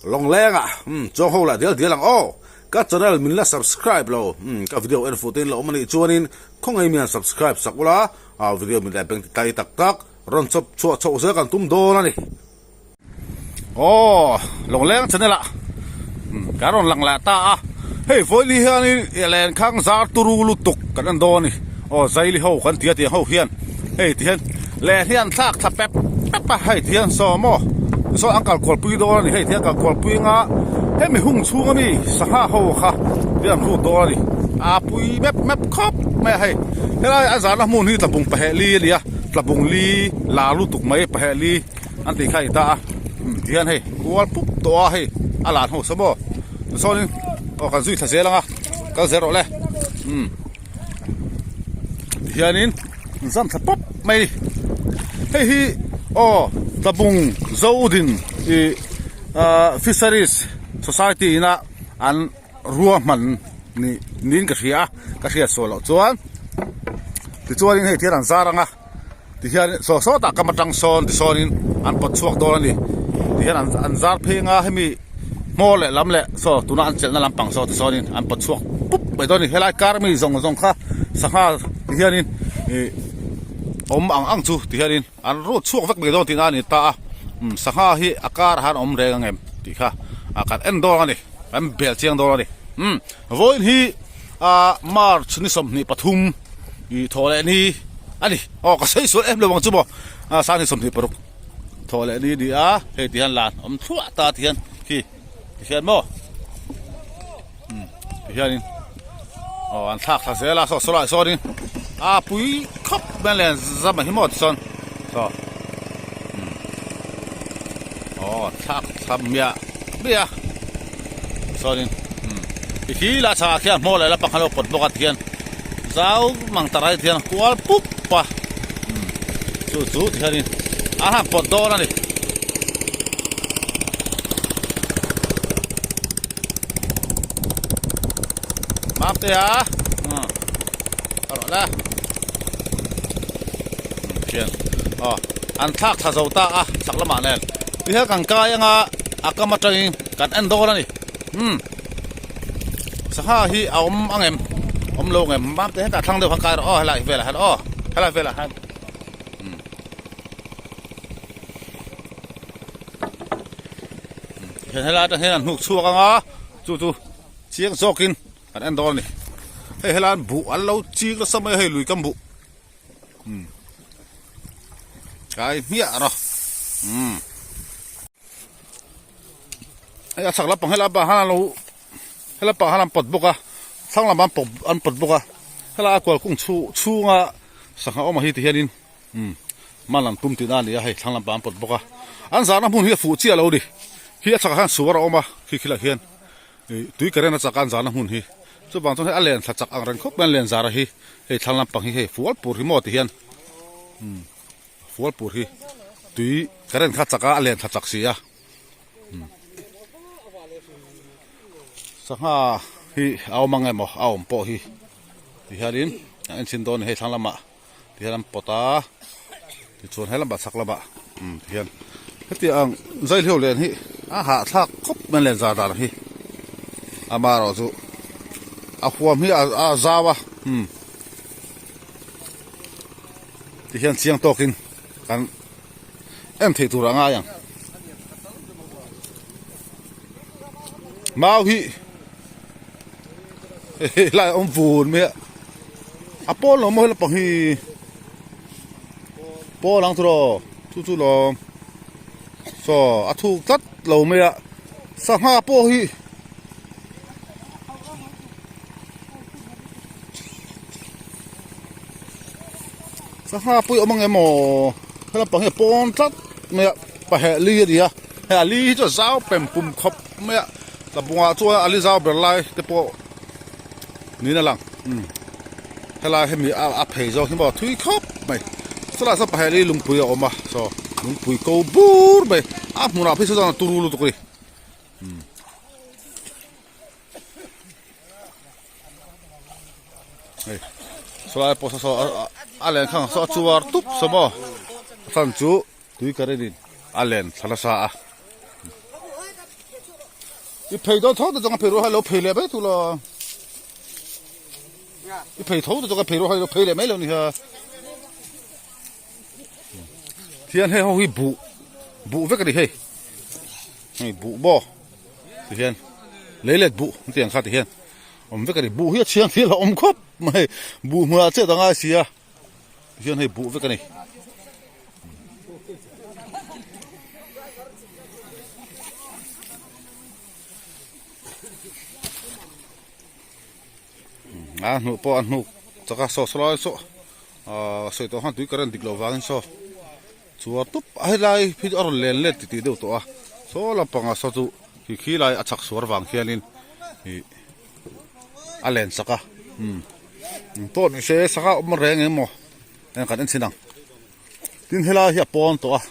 Lawngleng ah umm chuang ho lah dial dial ang aw. Ka channel min la subscribe lo umm ka video en fuh te in la awm a nih chuanin khawngaih mian subscribe sak ula ah video min la beng ti tlai tak tak rawn chawp chhuah chhoh zel kan tum dawn a ni. Aw Lawngleng channel ah umm kan rawn lang leh ta a hei vawiin hianin lenkhang zar turu lutuk kan en dawn a ni aw zaili ho kan tia tiang ho hian hei ti hian len hi an thlak thla pep pep a hei ti hian saw maw saw an kal kual pui dawn a ni hei ti hian kal kual pui anga hemi hung chhung ami sangha ho kha ti an rut dawn a ni a pui mep mep khawp mai a hei helai a zahna hmun hi tlabung paheh li a ni a tlabung li lar lutuk mai paheh li. An tih kha a ni ta a ti hian hei kual pup tawh a hei a lan ho saw maw tichuanin aw kan zui thla zel ang a kal zel rawh le umm ti hianin an zam thla pawp mai hei hi aw tlabung zodin ih ah fisheries society ina an ruahman ni niin ka hria a ka hriat sual loh chuan tichuanin hei thian an zar ang a. Tihian saw sawtah kam atang sawn tisawnin an pawt chhuak dawn a ni. Tihian an an zar phei anga hemi hmaw leh lam leh saw tuna an chelhna lampang saw tisawnin an pawt chhuak pup mai dawn a ni. Helai kar mi zawng zawng kha sangha tihianin ih awm ang ang chu tihianin an rut chhuak vek mai dawn tihna a ni ta a. Umm sangha hi a karah hian a awm reng ang em tih kha kan en dawn a ni kan bel chiang dawn a ni. Umm vawiin hi ah March ni 23. Ih thawh leh ni a ni aw ka sawi sual em lo ang chu maw a sang ni 26 thawh leh ni a ni a hei ti hian lan awm thluah ta ti hian khi ti hian maw umm ti hianin aw an thlak thla zel a saw saw laiah sawnin a pui khawp mai a len zam ang hi maw tichuan saw umm aw thlak thla miah miah a sawnin umm ti khi lah chhakah khian hmaw leh lampang kha lo pawt bawk a ti hian. Zau mang ta rai thian kual pup a chu chu ti hianin a han pawt dawn a ni. Mamte a a rawh le thian aw an thlak thla zo ta a chak lamah nen ti hian kan kai anga a kam atangin kan en dawn a ni umm. Sangha hi a awm ang em? Awm lo ang em? Mam te hetah thlang deuh khan kai rawh aw helai velah hian aw helai velah hian umm hian helai atang hian an hnuk chhuak ang a chu chu chiang zawkin kan en dawn a ni hei helai an buh an lo chik nasa mai a hei lui kam buh umm kai hmiah rawh umm. Hei a chhak lampang helai pah hian an lo helai pah hian an pawt bawk a thlang lamah an pawt an pawt bawk a helai a kual kung chhu chhunga sangha awm ang hi ti hianin umm man an tum tihna a ni a hei thlang lampang an pawt bawk a an zahna hmun hi a fuh chiah lo a ni khi a chhakah hian suar a awm a khi khilaiah hian ih tui current a chak a an zahna hmun hi chuvang chuan hei a len thla chak ang reng khawp mai a len zar hi hei thlang lampang hi hei fual pur hi maw ti hian umm. Fual pur hi tui current kha chak a a len tha chak si a sangha hi a awm ang emaw a awm pawh hi ti hianin a en chhin dawn a ni hei thlang lamah ti hian an pawt a tichuan he lamah chhak lamah umm ti hian hetiang ang zaihliau len hi a hahthlak khawp mai a len zar dan hi amaherawhchu a huam hi a zau a umm. Ti hian chiang tawkin kan en thei tur a ngai ang. Mau hi hei lai awm vun mai a a pawl lo maw helai pang hi pawl ang tiraw chu chu lawm saw a thuk tlat lo mai a sangha pawh hi. Sangha pui awm ang em aw helai pang hi a pawn tlat mai a paheh li a ni a hei a li hi chu a zau pem pum khawp mai a tlabungah chuan a li zau ber lai te pawh niin a lang umm helai hemi a phei zawk hi maw thui khawp mai chulaiah sawn paheh li lungpui a awm a saw lungpui ko bur mai a hmunah phei sawn a turu lutuk a ni umm. Hei sawlai pawh saw a len khang saw a chuar tup saw maw a chhan chu tui current in a len thla nasa a. I phei dawn tho te chuan ka phei rual hai lo phei leh mai thu la. I phei tho te chuan ka phei rual hai lo phei leh mai lo ni ha. Thian hei ho hi buh buh vek a ni hei. Hei buh maw ti hian lei let buh an tih ang kha ti hian awm vek a ni. Buh hi a chhiang thil a awm khawp mai buh hmunah chet a ngai si a ti hian hei buh vek a ni. A hnuh pawh a hnuk chak a saw saw lai saw ahh sawi tawh khan tui current dik loh vangin saw chuar tup a helai hi chu a rawn len let titih deuh tawh a saw lampangah saw chu khi khi lai a chhak suar vang khianin ih a len sak a umm engpawh ni se sangha awm reng emaw eng kan en chhin ang tin helai hi a pawn tawh a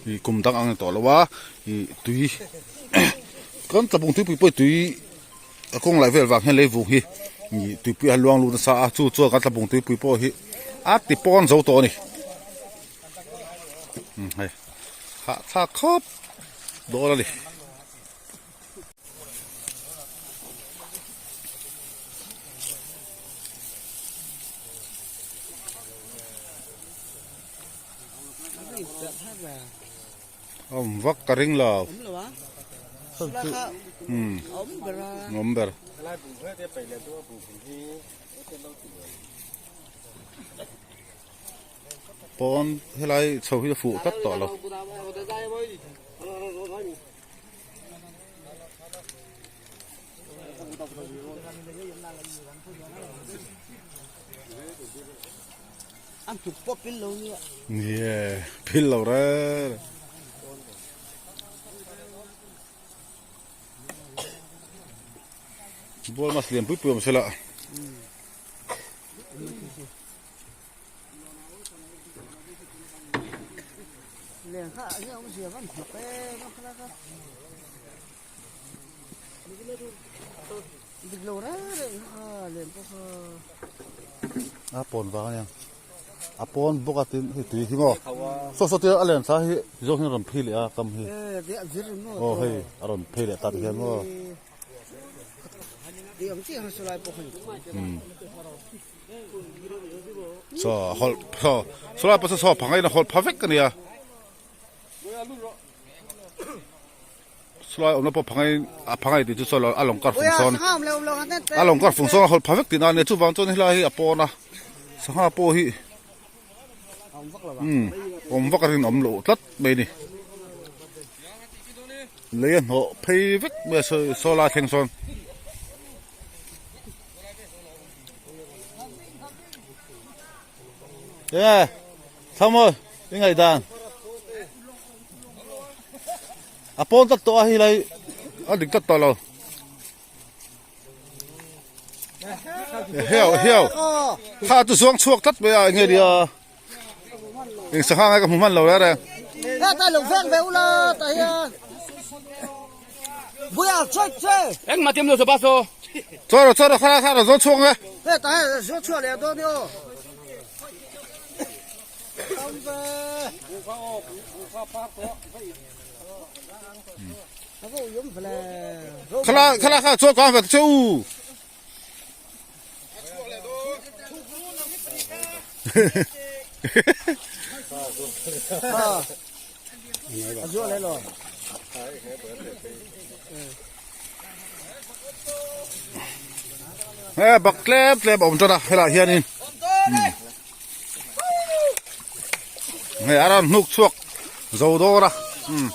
ih kum dang ang ni tawh lo a ih tui kan tlabung tuipui pawh hi tui. A kawng laih vel vang hian leivung hi ih tuipui a luang lut nasa a chu chuan kan tlabung tuipui pawh hi a ti pawn zo tawh a ni umm hei hahthlak khawp dawn a ni. Awm vak ka ring lo. Umm awm ber. Pawn helai chho hi a fuh tlat tawh lo. An tuk pawh pil lo nia. Nie, pil lo reng. Bual mas lian pui pui awm sela. Lian kha a awm zia van hnawk e kha kha. Dik lo reng reng kha lian pawh kha. A pawn vang aniang. A pawn bawk a tin hei tui hi maw. Saw saw tia a len thla hi zawng hian a rawn phei leh a kam hi. Aw hei a rawn phei leh ta ti hian maw. Saw hawlh saw saw lai pawh saw saw phangain a hawlh pha vek ania. Chulai awmna pawh phangai a phangai tih chu saw a lawng kar fung sawn a lawng kar fung sawn a hawlh pha vek tihna a nia chuvang chuan helai hi a pawn a sangha pawh hi umm awm vak a rinawm loh tlat mai a ni lei a hnawh phei vek mai a saw lai thleng sawn. Enge Thlamawi i ngaihdan. A pawn tlat tawh a hei lai a dik tlat tawh lo. Heo heo kha chu zuang chhuak tlat mai a enge nia eng sangha ngai ka hmu hman lo reng reng. He ta lo veng ve ula ta hian. Buya choi choi. Eng ma tim lo so ba so. Chaw rawh chaw rawh kha kha zuang chhuak nge. He ta he zuang chhuak leh dawn ni aw. Khala khala kha chaw kang vek che u. He bak tlem tlem a awm tan a helaiah hianin hei a rawn hnuk chhuak zo dawr a umm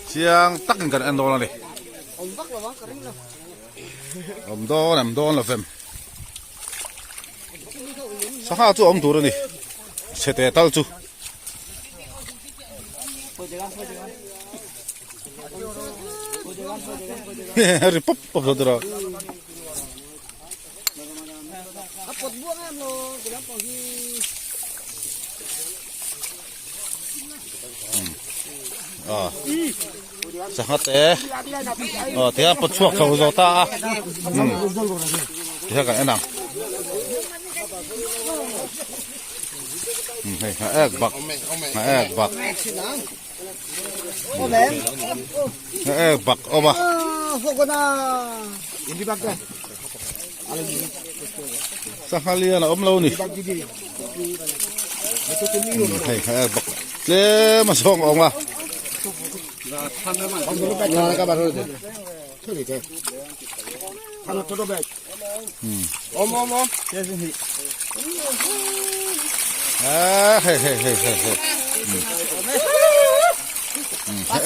chiang takin kan en dawn a ni awm dawn em dawn lo vem sangha chu a awm tur a ni chhete tal chu. Ri pawp pawp zawt rawh. A pawt buang em lo ti lampang hi. Ah. Sangha te. Oh, te a pawt chhuak chho zo ta a. Hmm. Te kan en ang. Hmm, hei, ha ek bak. Ha ek bak. Ek bak awm a. Sangha lian a awm lo ni. Hei ek bak tlem a zawng a awm a. Hei hei hei hei hei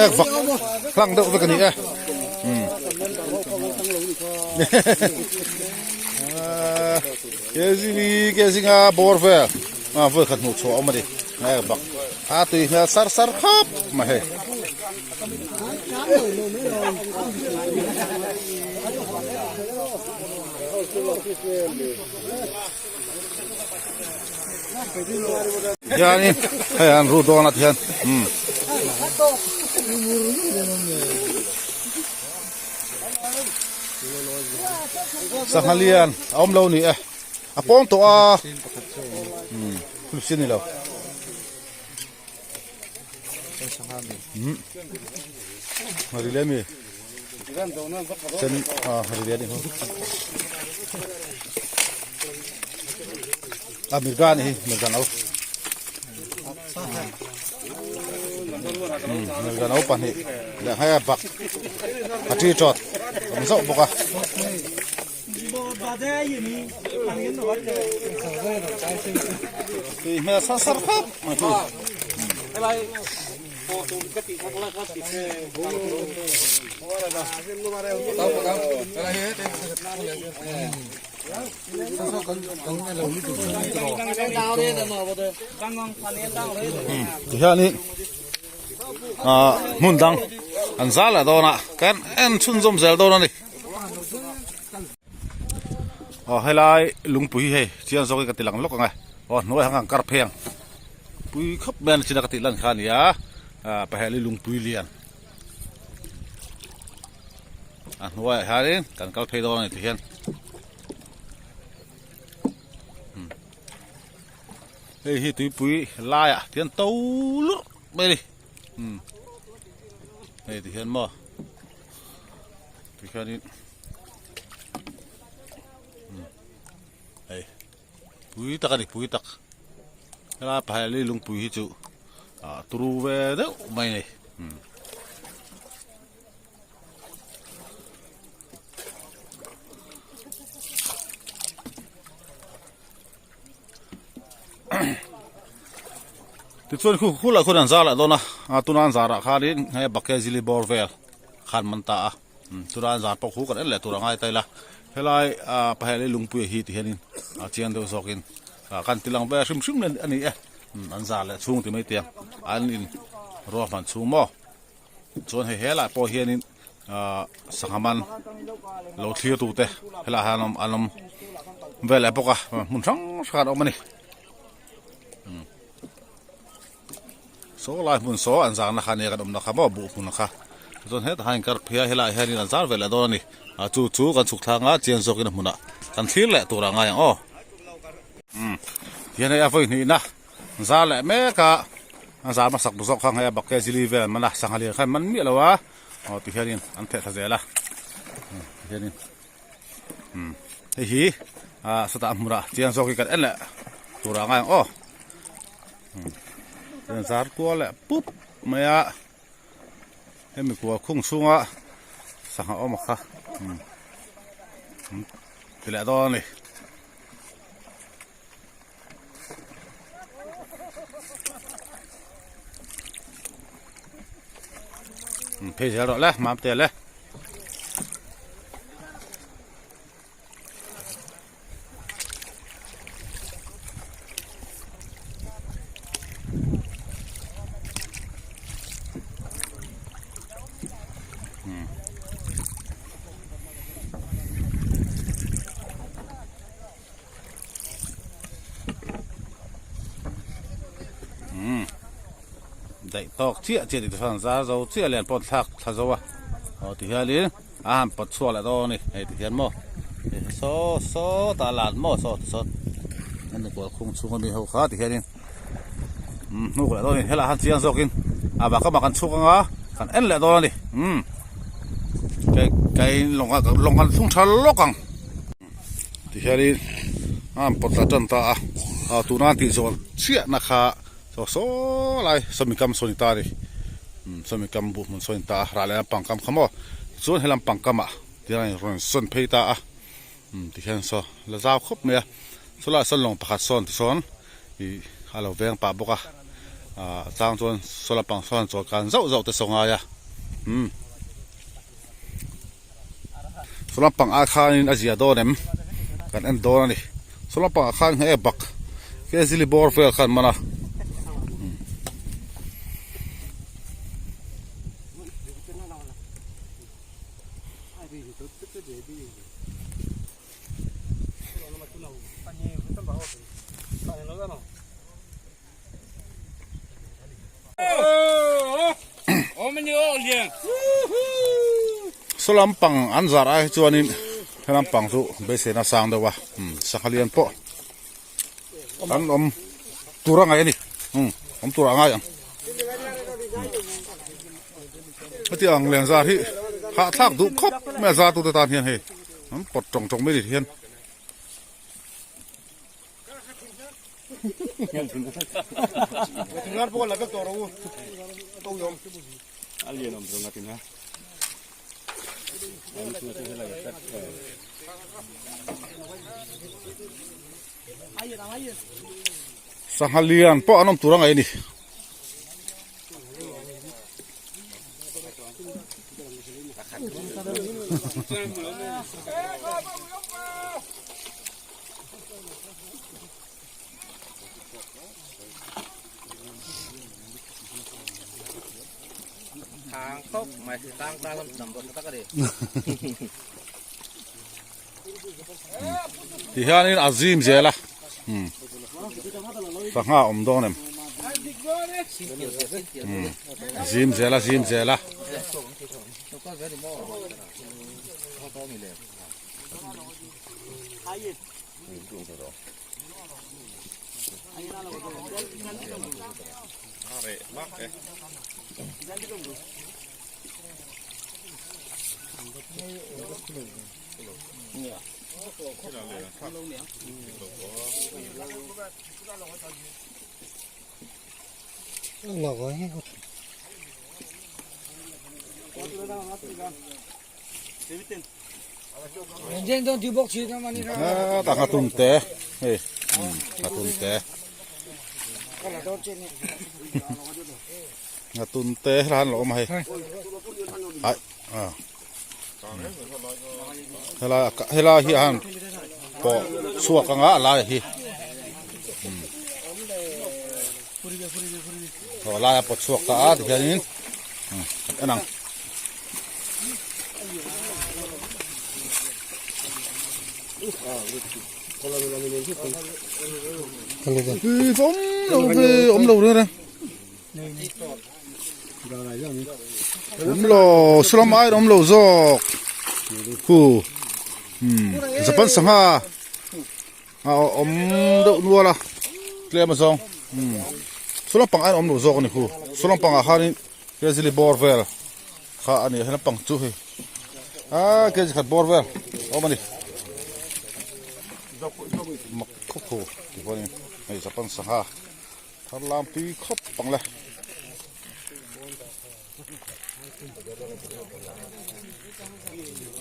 ek vak hlang deuh vek a ni e kg li kg nga bawr vel a vawi khat hmuh chhuah a awm a ni ek vak a tui hmel sar sar khawp mai hei. Hianin hei an ru dawn a tihian umm sangha lian a awm lo ni e a pawng tawh a umm thil ni lo. Nghari leh mi sen ah nghari leh a ni ho a mirga a ni hi mirga no mirga no pahnih leh hei a bak a ṭi ṭawt a awm zauh bawk a. Tui hmel sar sar khawp mai chu. Tihianin ah hmun dang an zal leh dawn a kan en chhunzawm zel dawn a ni. Aw helai lungpui hi hei chiang zawk in ka ti lang lawk ang e aw hnuai ang ang kar phei ang pui khawp mai a ni chin a ka tih lan kha a ni a ah pahel hi lungpui lian a hnuaiah hianin kan kal phei dawn a ni ti hian hei hi tuipui laiah tian to lurh mai a ni umm hei ti hian maw. Tikhianin hei pui tak a ni pui tak helai pahnih hi lungpui hi chu ah turu ve deuh mai a ni. Tichuan khu khu lah khuan an zar leh dawn a a tuna an zarah khanin hei bake zili bawr vel khan man ta a tuna an zar pawh khu kan en leh tur a ngai ta ila helai ah pahnih leh lungpui hi ti hianin a chiang deuh zawkin ah kan ti lang ve hrim hrim a ni e an zar leh chhung ti mai te ang an in ruahman chhung maw chuan hei helai pawh hianin ah sangha man lo thlir tu te helaiah hian an awm vel leh bawk a hmun hrang hrang an awm a ni saw lai hmun saw an zarna kha ania kan awmna kha maw buh hmun kha chuan hetah hian inkar phei a helaiah hianin an zar ve leh dawn a ni ah chu chu kan chhuk thlang a chian zawkin a hmunah kan thlir leh tur a ngai ang aw umm tihian hei a vawi hnihna zar leh mek a a zar hmasak bu zawk kha hei a bak zili vel an man a sangha lian kha an man miah lo a aw tihianin an theh thla zel a tihianin umm hei hi ah sawtah a hmunah chiang zawk hi kan en leh tur ah a ngai ang aw umm zar kual leh pup mai a hemi kual khung chhunga sangha awm a kha umm ti leh dawn a ni. Phei zel rawh le mam te le. Umm daih tawk chiah chiah tih te chuan zar zo chiah lian pawh thlak thla zo a aw ti hianin a han pawt chhuak leh dawn a ni hei ti hian maw saw saw tah lan maw saw ti sawn an ni kual khung chhung ami ho kha ti hianin umm hnuk leh dawn a ni helaiah hian chiang zawkin. A vah kamah kan chhuk anga kan en leh dawn a ni. Umm kei kei lawng lawng kan thlung tha lawk ang. Tihianin a han pawt ta tan ta a, ah tuna an tih zawh chiahna kha saw saw lai sawmi kam saw ni ta a ni. Umm sawmi kam buh hmun saw ni ta a, rah leh lampang kam kha maw tichuan he lampang kamah tihian a rawn sawn phei ta a. Umm tihian saw la zau khawp mai a, saw lai sawn lawng pakhat sawn tisawn ih a lo veng pah bawk a, ah chang chuan saw lampang sawn chawl kan zauh zauh te saw ngai a, umm saw lampang ah khanin a zia dawn em kan en dawn a ni, saw lampang ah khan nge bak kg bawr vel khan man a. Saw lampang an zar ai hi chuanin he lampang chu beiseina sang deuh a sangha lian pawh an awm tur a ngaih a ni awm tur a ngai ang. Hetiang ang leng zar hi hahthlak duh khawp mai a zar tute tan hian hei an pawt tawng tawng mai ni hian. Sangha lian pawh an awm tur a ngaih a ni. Ti hianin a zim zel a umm sangha a awm dawn em umm zim zel a zim zel a. Hetah nghatun te hei nghatun te nghatun te helai an lo awm a hei aih ah helai helai hi a han pawh chhuak anga a lai hi aw a lai a pawt chhuak ta a tihianin en ang. Awm lo ve awm lo reng reng awm lo salam aiin awm lo zawk khu umm japan sangha a awm deuh nual a tlem a zawng umm saw lampang aiin awm lo zawk a ni khu saw lampangah khanin kg bawr vel kha a ni a he lampang chu hei aaa kg khat bawr vel a awm a ni mak khawp khu tichuanin hei japan sangha thar lam tui khawp ang le.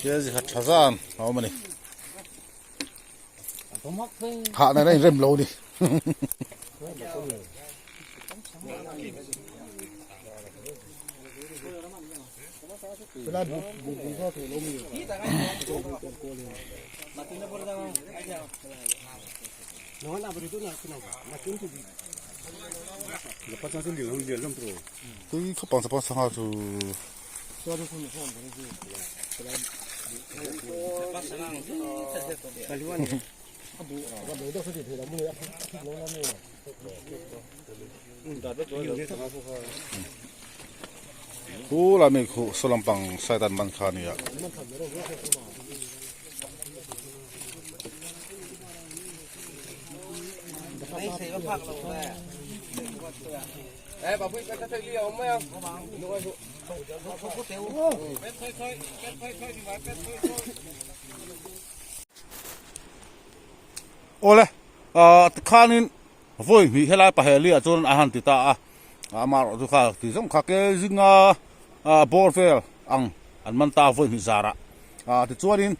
Kg khat tha zan a awm a ni. Hah nen a inrem lo a ni. Tui khawp ang chapang sangha chu. Khu lai mai khu saw lampang side an man kha a ni a. Awle ah tikhanin vawi hnih helai paheli ah chuan a han ti ta a amaherawh chu kha ti zawng kha ke zinga ah bawr vel ang an man ta vawi hnih zarah ah tichuanin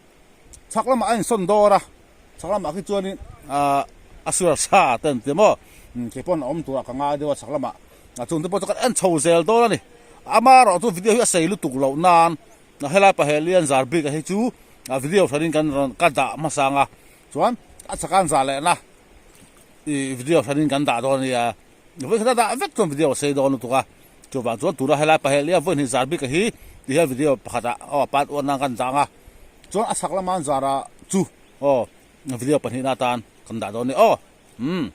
chhak lamah a insawn dawr a chhak lamah khi chuanin ah a suar sa te an ti maw kei pawn a awm turah ka ngai deuh a chhak lamah a chung te pawh chu kan en chho zel dawn a ni amaherawh chu video hi a sei lutuk loh nan helai pahel hian zar bik a hi chu a video hranin kan rawn ka dah hmasa ang a chuan a chhaka an zah lehna ih video hranin kan dah dawn a nia vawi khat a dah vek chuan video a sei dawn lutuk a chuvang chuan tuna helai pahel hian vawi hnih zar bik a hi ti hian video pakhatah aw part one nan kan dah ang a chuan a chhak lama an zar ah chu aw video pahnihna atan kan dah dawn a ni aw umm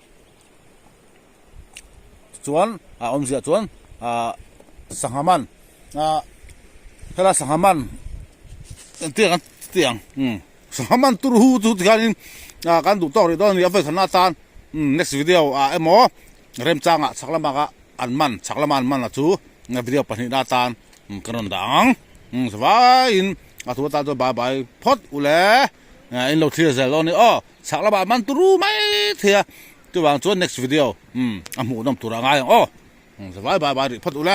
chuan a awmzia chuan ah sangha man ah helai sangha man engtiang an ti ang umm sangha man tur hu chu tikhanin ah kan duh tawk rih dawn a ni a vawikhatna atan umm next video ah emaw remchangah chhak lamah an man chhak lama an man a chu video pahnihna atan kan rawn dah ang umm zavaiin a thu atan chuan bye bye phawt ule in lo thlir zel dawn a ni aw. Chhak lamah man turu mai thei a, chuvang chuan next video umm a hmuhnawm tur a ngai ang aw. Zavai bai bai rih phawt ule.